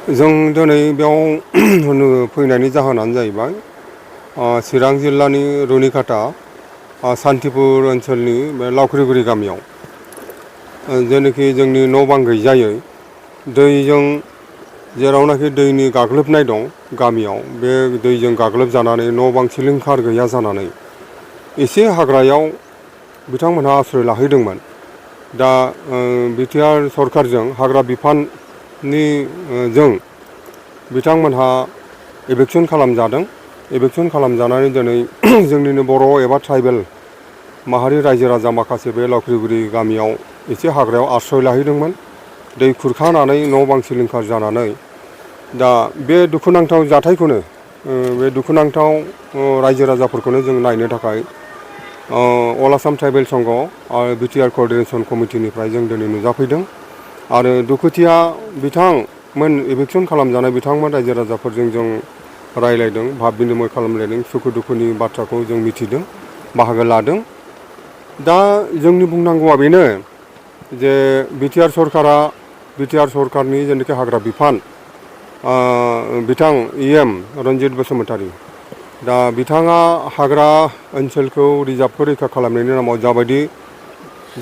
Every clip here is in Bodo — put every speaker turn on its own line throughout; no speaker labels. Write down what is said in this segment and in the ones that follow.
जों दिनै बेयाव होनो फैनायनि जाहोनानो जाहैबाय चिरां जिल्लानि रुनिकाटा सान्तिपुर ओनसोलनि बे लावख्रिगुरि गामियाव जेनाखि जोंनि न' बां गैजायै दैजों जेरावनाखि दैनि गाग्लोबनाय दं गामियाव बे दैजों गाग्लोबजानानै न' बां सिलिंखार गैया जानानै एसे हाग्रायाव बिथांमोनहा आश्रय लाहैदोंमोन। दा BTR सरकारजों हाग्रा बिफाननि जों बिथांमोनहा एभिक्सन खालामजादों। एभिक्सन खालामजानानै दिनै जोंनिनो बर' एबा ट्राइबेल माहारि रायजो राजा माखासे बे लावख्रिगुरि गामियाव एसे हाग्रायाव आश्रय लाहैदोंमोन। दै खुरखानानै न' बां सिलिंखार जानानै दा बे दुखुनांथाव जाथायखौनो बे दुखुनांथाव रायजो राजाफोरखौनो जों नायनो थाखाय All Assam Tribal Sangha आरो BTR Co-ordanation कमिटिनिफ्राय जों दिनै नुजाफैदों आरो दुखुथिया बिथांमोन एभिक्सन खालामजानाय बिथांमोन रायजो राजाफोरजों जों रायलायदों, भाब बिनिमय खालामलायदों, सुखु दुखुनि बाथ्राखौ जों मिथिदों, बाहागो लादों। दा जोंनि बुंनांगौआ बेनो जे BTR सरकारनि जेनाखि हाग्रा बिफान बिथां EM रन्जित बसुमतारी दा बिथाङा हाग्रा ओनसोलखौ रिजार्भखौ रैखा खालामनायनि नामाव जाबायदि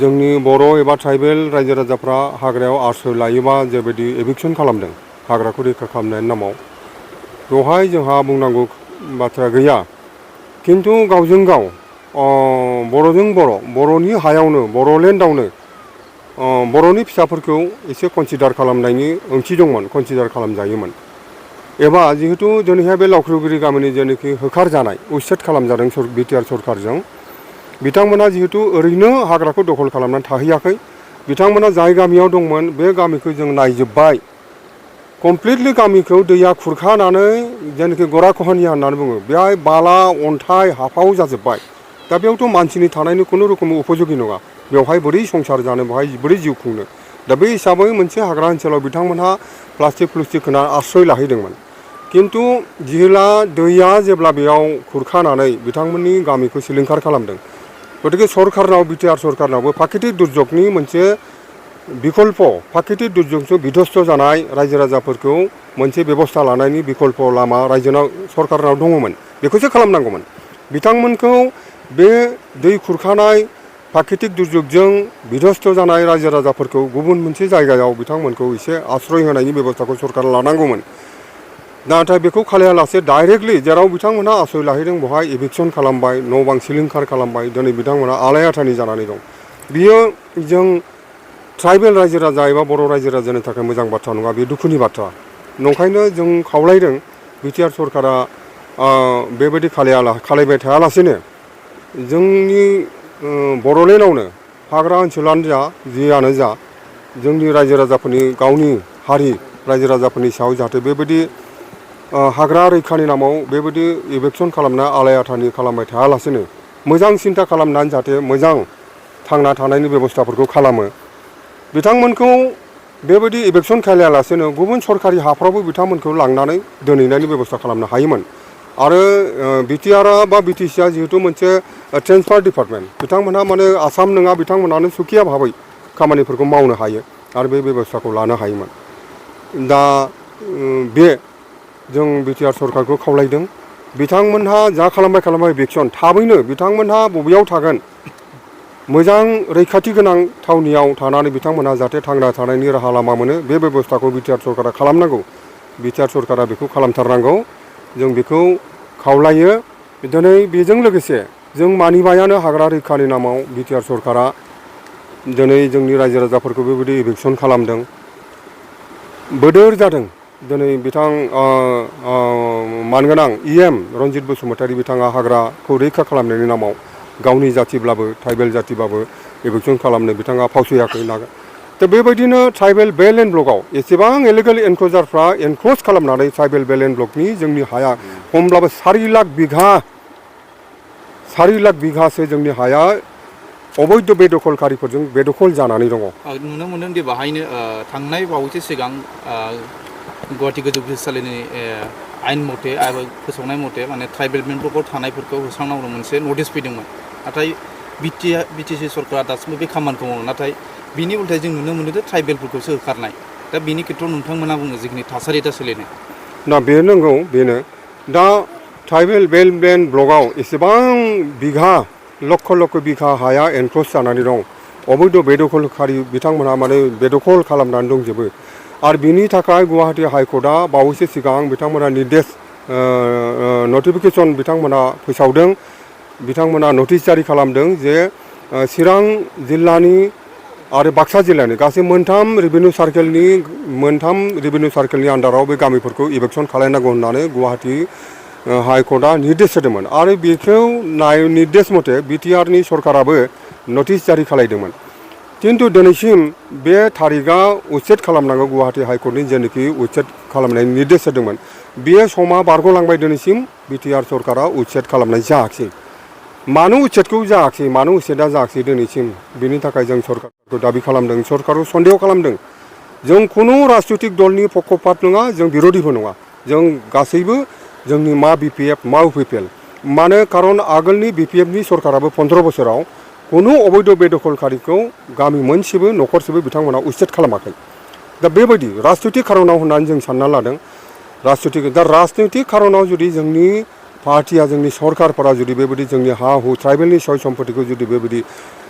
जोंनि बर' एबा ट्राइबेल रायजो राजाफ्रा हाग्रायाव आश्रय लायोबा जेबायदि एभिक्सन खालामदों हाग्राखौ रैखा खालामनायनि नामाव बेवहाय जोंहा बुंनांगौ बाथ्रा गैया। किन्तु गावजों गाव बर'जों बर'नि हायावनो बर'लेण्डआवनो बर'नि फिसाफोरखौ एसे कनसिडार खालामनायनि ओंथि दंमोन, कनसिडार खालामजायोमोन। एबा जिहेतु दिनैहाय बे लावख्रिगुरि गामिनि जेनाखि होखारजानाय उच्चेद खालामजादों BTR सरकारजों बिथांमोना जिहेतु ओरैनो हाग्राखौ दखल खालामनानै थाहैयाखै। बिथांमोना जाय गामियाव दंमोन बे गामिखौ जों नायजोब्बाय। कमप्लिटलि गामिखौ दैया खुरखानानै जेनाखि गराखहनिया होननानै बुङो बेहाय बाला अन्थाइ हाफाव जाजोब्बाय। दा बेयावथ' मानसिनि थानायनि खुनु रोखोम उपयोगि नङा। बेवहाय बोरै संसार जानो, बेवहाय बोरै जिउ खुंनो। दा बे हिसाबै मोनसे हाग्रा ओनसोलाव बिथांमोनहा प्लास्टिक होना आश्रय लाहैदोंमोन। किन्तु दैया जेब्ला बेयाव खुरखानानै बिथांमोननि गामिखौ सिलिंखार खालामदों, गतिके सरकारनाव BTR सरकारनावबो प्राकृतिक दुर्योगनि मोनसे बिकल्प प्राकृतिक दुर्योगजों बिध्वस्त जानाय रायजो राजाफोरखौ मोनसे बेबस्था लानायनि बिकल्प लामा रायजोनाव सरकारनाव दङमोन। बेखौसो खालामनांगौमोन। बिथांमोनखौ बे दै खुरखानाय प्राकृतिक दुर्योगजों बिध्वस्त जानाय रायजो राजाफोरखौ गुबुन मोनसे जायगायाव बिथांमोनखौ एसे आश्रय होनायनि बेबस्थाखौ सरकारा लानांगौमोन। नाथाय बेखौ खालायालासे डाइरेक्टलि जेराव बिथांमोनहा आश्रय लाहैदों बेवहाय एभिक्सन खालामबाय, न' बां सिलिंखार खालामबाय। दिनै बिथांमोनहा आलाय-आथानि जानानै दं। बियो जों ट्राइबेल रायजो राजा एबा बर' रायजो राजानि थाखाय मोजां बाथ्रा नङा, बे दुखुनि बाथ्रा। नंखायनो जों खावलायदों BTR सरकारा बेबायदि खालायबाय थायालासेनो जोंनि बर'लेण्डआवनो हाग्रा ओनसोलानो जा जियानो जा जोंनि रायजो राजाफोरनि गावनि हारि रायजो राजाफोरनि सायाव जाहाथे बेबायदि हाग्रा रैखानि नामाव बेबायदि एभिक्सन खालामना आलाय-आथानि खालामबाय थायालासेनो मोजां सिन्था खालामनानै जाहाथे मोजां थांना थानायनि बेबस्थाफोरखौ खालामो। बिथांमोनखौ बेबायदि एभिक्सन खालायालासेनो गुबुन सरकारि हाफ्रावबो बिथांमोनखौ लांनानै दोनहैनायनि बेबस्था खालामनो हायोमोन। आरो BTR बा BTC जिहेतु मोनसे ट्रेन्सफार डिपार्टमेन्ट, बिथांमोनहा माने आसाम नङा, बिथांमोनानो सुखिया भाबै खामानिफोरखौ मावनो हायो आरो बे बेबस्थाखौ लानो हायोमोन। दा बे जों BTR सरकारखौ खावलायदों बिथांमोनहा जा खालामबाय एभिक्सन थाबैनो बिथांमोनहा बबेयाव थागोन मोजां रैखाथि गोनां थावनियाव थानानै बिथांमोनहा जाहाथे थांना थानायनि राहा लामा मोनो बे बेबस्थाखौ BTR सरकारा खालामनांगौ। BTR सरकारा बेखौ खालामथारनांगौ। जों बेखौ खावलायो। दिनै बेजों लोगोसे जों मानिबायानो हाग्रा रैखानि नामाव BTR सरकारा दिनै जोंनि रायजो राजाफोरखौ बेबायदि एभिक्सन खालामदों। बोदोर जादों। दिनै बिथां मानगोनां EM रन्जित बसुमतारी बिथाङा हाग्राखौ रैखा खालामनायनि नामाव गावनि जाथिब्लाबो ट्राइबेल जाथिबाबो एभिक्सन खालामनो बिथाङा फावसयाखै। दा बेबायदिनो ट्राइबेल बेल्ट एन्ड ब्लकआव एसेबां इलिगेल एनक्ल'जारफ्रा एनक्ल'ज खालामनानै ट्राइबेल बेल्ट एन्ड ब्लकनि जोंनि हाया खमब्लाबो 4 लाख बिघासो जोंनि हाया अबैध बेदखलकारिफोरजों बेदखल जानानै दङ।
नुनो मोनदों दि बाहायनो थांनाय बावैसो सिगां गुवाहाटि गोजौ बिजिरसालिनि आयेन मथे आरो फोसावनाय मथे माने ट्राइबेल बेल्ट ब्लकआव थानायफोरखौ होस्रांनांगौ मोनसे नटिस फैदोंमोन। नाथाय BTC सरकारा दासिमबो बे खामानिखौ मावो। नाथाय बिनि उल्थायै जों नुनो मोनो ट्राइबेलफोरखौसो होखारनाय। दा बेनि खेथ्रआव नोंथांमोना बुङो जिखिनि थासारि दा सोलिनाय
ना बे नंगौ बेनो दा ट्राइबेल बेल्ट ब्लकआव एसेबां बिघा लक्ष लक्ष बिघा हाया एनक्ल'स जानानै दं अबैध बेदखलखारि बिथांमोनहा माने बेदखल खालामनानै दंजोबो आरो बिनि थाखाय गुवाहाटी हाइकर्टआ बावैसो सिगां बिथांमोना निर्देश नटिफिकेसन बिथांमोना फोसावदों बिथांमोना नटिस जारि खालामदों जे चिरां जिल्लानि आरो बाक्सा जिल्लानि गासै मोनथाम रेभिनिउ सार्केलनि आन्डाराव बे गामिफोरखौ इभेकसन खालामनांगौ होननानै गुवाहाटी हाइकर्टआ निर्देश होदोंमोन आरो बेखौ निर्देश मथे बिटिआरनि सरकाराबो नटिस जारि खालामदोंमोन किन्तु दिनैसिम बे थारिखआ उच्चेद खालामनांगौ गुवाहाटी हाइकर्टनि जेनोखि उच्चेद खालामनायनि निर्देश होदोंमोन बे समा बारग'लांबाय दिनैसिम बिटिआर सरकारा उच्चेद खालामनाय जायाखै मानो उच्चेदखौ जायाखै मानो उच्चेदा जायाखै दिनैसिम बेनि थाखाय जों सरकारखौ दाबि खालामदों सरकारखौ सन्देह खालामदों जों खुनु राजनैतिक दलनि पक्षपात नङा जों बिर'धिबो नङा जों गासैबो जोंनि मा बिपिएफ मा इउपिपिएल मानो खारन आगोलनि बिपिएफनि सरकाराबो 15 बोसोराव खुनु अबैध बेदखलखारिखौ गामि मोनसेबो न'खरसेबो बिथांमोना उच्चेद खालामाखै दा बेबायदि राजनैतिक खारनाव होननानै जों सानना लादों राजनैतिक खारनाव जुदि जोंनि पार्टिया जोंनि सरकारफोरा जुदि बेबायदि जोंनि हा हु ट्राइबेलनि सय सम्पतिखौ जुदि बेबायदि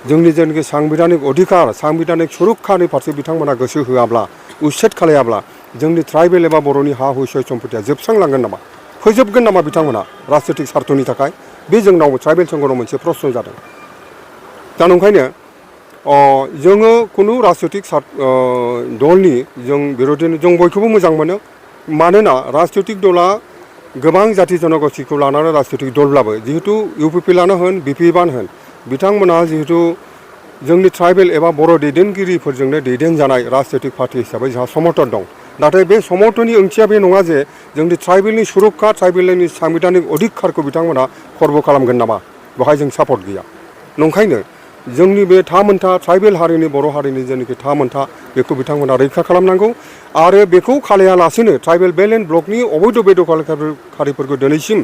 जोंनि जेनाखि सांबिधानिक अधिकार सांबिधानिक सुरक्षानि फारसे बिथांमोना गोसो होआब्ला उच्चेद खालायाब्ला जोंनि ट्राइबेल एबा बर'नि हा हु सय सम्पतिया जोबस्रांलांगोन नामा फोजोबगोन नामा बिथांमोना राजनैतिक स्वार्थनि थाखाय बे जोंनाव ट्राइबेल संघनाव मोनसे प्रश्न जादों दा नंखायनो जोङो खुनु राजनैतिक दलनि जों बिर'धि जों बयखौबो मोजां मोनो मानोना राजनैतिक दला गोबां जाति जनगोष्ठीखौ लानानै राजनैतिक दलब्लाबो जिहेतु इउपिपिएलआनो होन बिपिएफआनो होन बिथांमोना जिहेतु जोंनि ट्राइबेल एबा बर' दैदेनगिरिफोरजोंनो दैदेनजानाय राजनैतिक पार्टि हिसाबै जोंहा समर्थन दं नाथाय बे समर्थननि ओंथिया बे नङा जे जोंनि ट्राइबेलनि सुरक्षा ट्राइबेलनि सांबिधानिक अधिकारखौ बिथांमोना खर्ब खालामगोन नामा बेवहाय जों सापर्ट गैया नंखायनो जोंनि बे थामोनथा ट्राइबेल हारिनि बर' हारिनि जेनाखि थामोनथा बेखौ बिथांमोना रैखा खालामनांगौ आरो बेखौ खालायालासेनो ट्राइबेल बेल्ट ब्लकनि अबैध बेदखलखारिफोरखौ दिनैसिम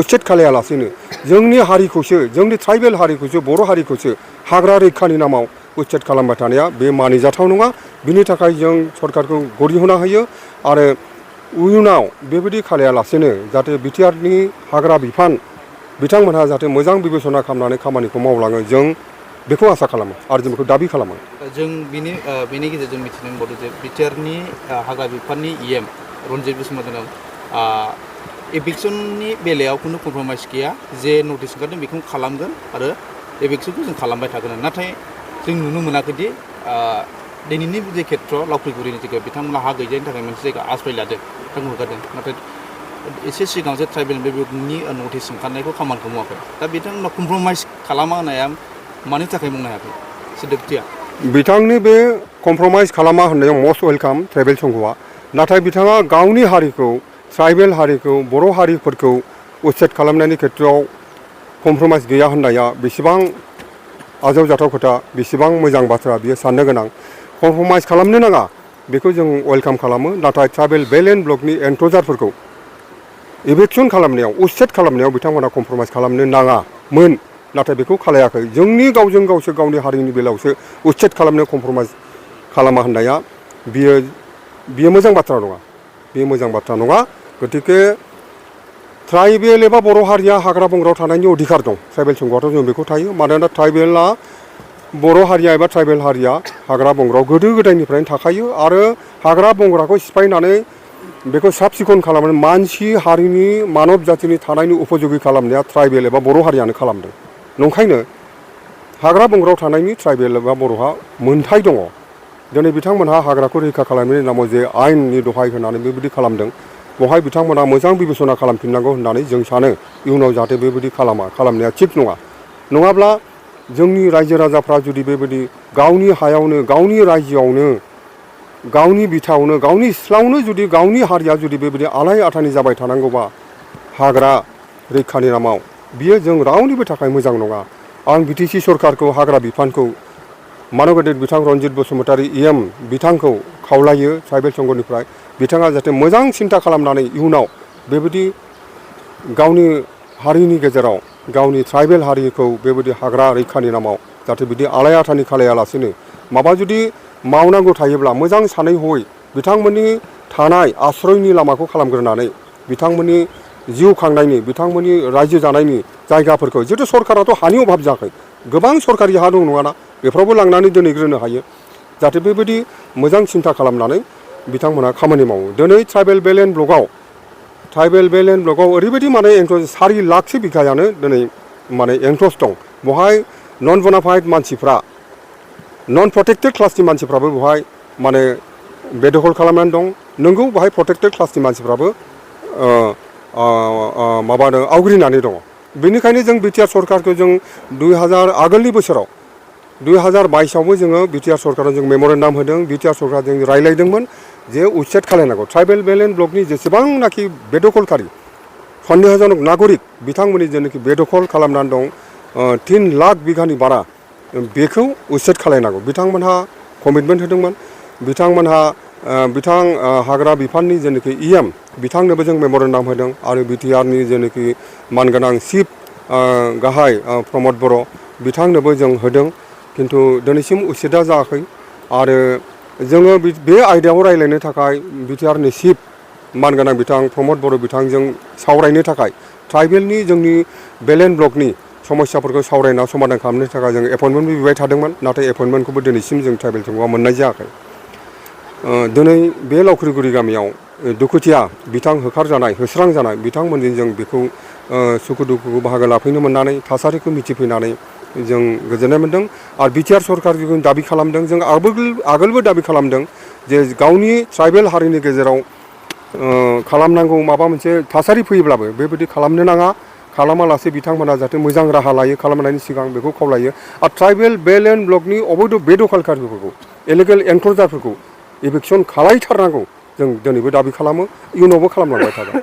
उच्चेद खालायालासेनो जोंनि हारिखौसो जोंनि ट्राइबेल हारिखौसो बर' हारिखौसो हाग्रा रैखानि नामाव उच्चेद खालामबाय थानाया बे मानिजाथाव नङा बिनि थाखाय जों सरकारखौ गरिहना होयो आरो इयुनाव बेबायदि खालायालासेनो जाहाथे बिटिआरनि हाग्रा बिफान बिथांमोनहा जाहाथे मोजां बिबेचना खालामनानै खामानिखौ मावलाङो जों बेखौ आसा खालामो आरो जों बेखौ दाबि खालामो
जों बेनि गेजेरजों मिथिनो मोनबावदों जे बिटिआरनि हाग्रा बिफाननि इएम रन्जित बसुमतारिनाव एभिक्सननि बेलायाव खुनु कमप्रमाइज गैया जे नटिस ओंखारदों बेखौ खालामगोन आरो एभिक्सनखौ जों खालामबाय थागोन नाथाय जों नुनो मोनाखैदि दिनैनि जे खेथ्रआव लावख्रिगुरिनि जायगायाव बिथांमोना हा गैजायनि थाखाय मोनसे जायगा आश्रय लादों बिथांमोन हगारदों नाथाय एसे सिगाङावसो ट्राइबेल बेनि नटिस ओंखारनायखौ खामानिखौ मावाखै दा बिथांमोना कमप्रमाइज खालामा होनाया मानि थाखाय बुंनो हायाखै सोदोबथिया
बिथांनि बे कमप्रमाइज खालामा होननायाव मस्ट वेलकाम ट्राइबेल संघआ नाथाय बिथाङा गावनि हारिखौ ट्राइबेल हारिखौ बर' हारिफोरखौ उच्चेद खालामनायनि खेथ्रआव कमप्रमाइज गैया होननाया बेसेबां आजावजाथाव खोथा बेसेबां मोजां बाथ्रा बियो साननो गोनां कमप्रमाइज खालामनो नाङा बेखौ जों वेलकाम खालामो नाथाय ट्राइबेल बेल्ट ब्लकनि एनक्ल'जारफोरखौ इभेक्सन खालामनायाव उच्चेद खालामनायाव बिथांमोना कमप्रमाइज खालामनो नाङामोन नाथाय बेखौ खालायाखै जोंनि गावजों गावसो गावनि हारिनि बेलायावसो उच्चेद खालामनो कमप्रमाइज खालामा होननाया बियो मोजां बाथ्रा नङा बेयो मोजां बाथ्रा नङा गतिके ट्राइबेल एबा बर' हारिया हाग्रा बंग्रायाव थानायनि अधिकार दं ट्राइबेल संघआथ' जों बेखौ थायो मानोना ट्राइबेला बर' हारिया एबा ट्राइबेल हारिया हाग्रा बंग्रायाव गोदो गोदायनिफ्रायनो थाखायो आरो हाग्रा बंग्राखौ सिफायनानै बेखौ साब सिखोन खालामनानै मानसि हारिनि मानब जातिनि थानायनि उपयोगी खालामनाया ट्राइबेल एबा बर' हारियानो खालामदों नंखायनो हाग्रा बंग्रायाव थानायनि ट्राइबेल एबा बर'हा मोन्थाय दङ दिनै बिथांमोनहा हाग्राखौ रैखा खालामनायनि नामाव जे आयेननि दहाय होनानै बेबायदि खालामदों बेवहाय बिथांमोनहा मोजां बिबेचना खालामफिननांगौ होननानै जों सानो इयुनाव जाहाथे बेबायदि खालामनाया थिग नङा नङाब्ला जोंनि रायजो राजाफ्रा जुदि बेबायदि गावनि हायावनो गावनि रायजोआवनो गावनि बिथायावनो गावनि सिथ्लायावनो जुदि गावनि हारिया जुदि बेबायदि आलाय आथानि जाबाय थानांगौबा हाग्रा रैखानि नामाव बियो जों रावनिबो थाखाय मोजां नङा आं बिटिसि सरकारखौ हाग्रा बिफानखौ मानगदेर बिथां रन्जित बसुमतारी इएम बिथांखौ खावलायो ट्राइबेल संघनिफ्राय बिथाङा जाहाथे मोजां सिन्था खालामनानै इयुनाव बेबायदि गावनि हारिनि गेजेराव गावनि ट्राइबेल हारिखौ बेबायदि हाग्रा रैखानि नामाव जाहाथे बिदि आलाय आथानि खालायालासेनो माबा जुदि मावनांगौ थायोब्ला मोजां सानै हयै बिथांमोननि थानाय आश्रयनि लामाखौ खालामग्रोनानै बिथांमोननि जिउ खांनायनि बिथांमोननि रायजो जानायनि जायगाफोरखौ जिहेतु सरकाराथ' हानि अभाब जायाखै गोबां सरकारि हा दं नङाना बेफोरावबो लांनानै दोनहैग्रोनो हायो जाहाथे बेबायदि मोजां सिन्था खालामनानै बिथांमोनहा खामानि मावो दिनै ट्राइबेल बेल्ट एन्ड ब्लकआव ओरैबायदि माने एंक्ल'ज 4 लाखसो बिघायानो दिनै माने एंक्ल'ज दं बेवहाय नन बनाफाइड मानसिफ्रा नन प्रटेक्टेड क्लासनि मानसिफ्राबो बेवहाय माने बेदखल खालामनानै दं नोंगौ बेवहाय प्रटेक्टेड क्लासनि मानसिफ्राबो माबानो आवग्रिनानै दङ बेनिखायनो जों बिटिआर सरकारखौ जों 2000 आगोलनि बोसोराव 2022आवबो जोङो बिटिआर सरकाराव जों मेम'रेन्डाम होदों बिटिआर सरकारजों रायलायदोंमोन जे उच्चेद खालायनांगौ ट्राइबेल बेल्ट एन्ड ब्लकनि जेसेबांनाखि बेदखलकारि सन्देहजनक नागरिक बिथांमोननि जेनाखि बेदखल खालामनानै दं 3 लाख बिघानि बारा बेखौ उच्चेद खालायनांगौ बिथांमोनहा कमिटमेन्ट होदोंमोन बिथांमोनहा बिथां हाग्रा बिफाननि जेनाखि इएम बिथांनोबो जों मेम'रेन्डाम होदों आरो बिटिआरनि जेनाखि मानगोनां चिफ गाहाय प्रमद बर' बिथांनोबो जों होदों किन्तु दिनैसिम उच्चेदा जायाखै आरो जोङो बे आयदायाव रायलायनो थाखाय बिटिआरनि चिफ मानगोनां बिथां प्रमद बर' बिथांजों सावरायनो थाखाय ट्राइबेलनि जोंनि बेल्ट एन्ड ब्लकनि समस्याफोरखौ सावरायना समाधान खालामनो थाखाय जों एपइन्टमेन्ट बिबाय थादोंमोन नाथाय एपइन्टमेन्टखौबो दिनैसिम जों ट्राइबेल संघआ मोननाय जायाखै दिनै बे लावख्रिगुरि गामियाव दुखुथिया बिथां होस्रांजानाय बिथांमोनजों जों बेखौ सुखु दुखुखौ बाहागो लाफैनो मोननानै थासारिखौ मिथिफैनानै जों गोजोननाय मोन्दों आरो बिटिआर सरकारजों दाबि खालामदों जों आगोलबो दाबि खालामदों जे गावनि ट्राइबेल हारिनि गेजेराव खालामनांगौ माबा मोनसे थासारि फैयोब्लाबो बेबायदि खालामनो नाङा खालामालासे बिथांमोना जाहाथे मोजां राहा लायो खालामनायनि सिगां बेखौ खावलायो आरो ट्राइबेल बेल्ट एन्ड ब्लकनि अबैध बेदखलकारिफोरखौ इलिगेल एनक्ल'जारफोरखौ इभिक्सन खालायथारनांगौ जों दिनैबो दाबि खालामो इयुनावबो खालामलांबाय थागोन